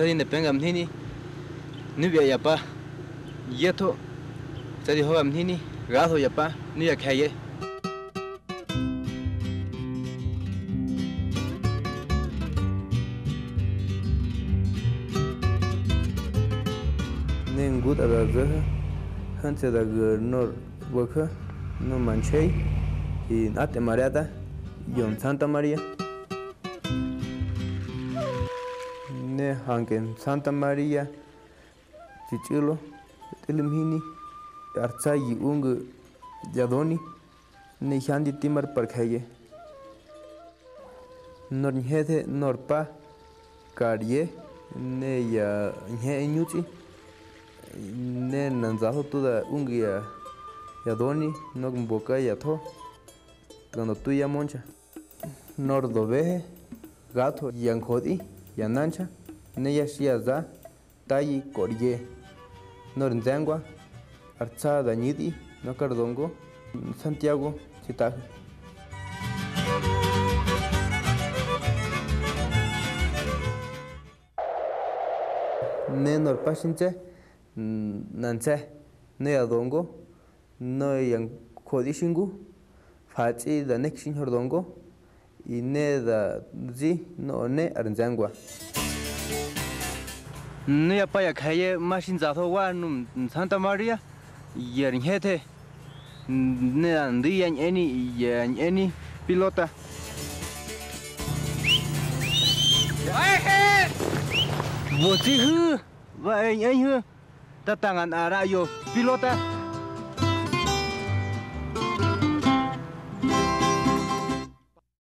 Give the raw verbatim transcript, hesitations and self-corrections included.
Tsa̱ di ne penga mhnini, nubya ya pa, yetho, tsa̱ di hoga mhnini, gatho ya pa, nuya je̱ye̱. Ne ngutꞌa da zo̱ho̱, ho̱nse̱ da gu̱ ar nor bo̱jo̱, nor ma nxei, i nꞌatꞌe ma ꞌre̱tꞌa, ꞌyo Nsanta Maria. Ne hangke Nsanta Maria tsi txꞌu̱lo, tꞌu̱lo mhini, ar tsa̱ gi ungꞌu̱ ya doni, ne hyandi ti mar pa ar je̱ye̱. Nor ñhethe nor pa, ka ar ꞌye, ne ya ñheꞌe ñutsꞌi, ne nda nza̱tho tu da ungꞌu̱ ya, ya doni, nöꞌö mboka ya tho, kanda tu yá monxa. Nor dobehe, gatho ya njotꞌi, ya nanxa, ne ya xi ya za, tayi, koꞌrye. Nor nze̱ngwa, ar tsa da ñu̱tꞌi, nöꞌö kar dongo, Santiago, Tsitahu̱. Ne nor pa xi ntse̱, nꞌa ntse̱, ne ya dongo, nöꞌö ya njotꞌi xi ngu, fatsꞌi da neki xiñho ar dongo, i ne da zi nöꞌö ne ar nze̱ngwa. Nuya pa ya je̱ye̱ ma xi nza̱tho wa nu Nsanta Maria, yar ñhethe, ne da ndu̱i ya ñꞌeni, ya ñꞌeni pilota. Botsi hu̱, ba e ñꞌeñhu̱, ta tanga nꞌa ꞌraꞌyo pilota.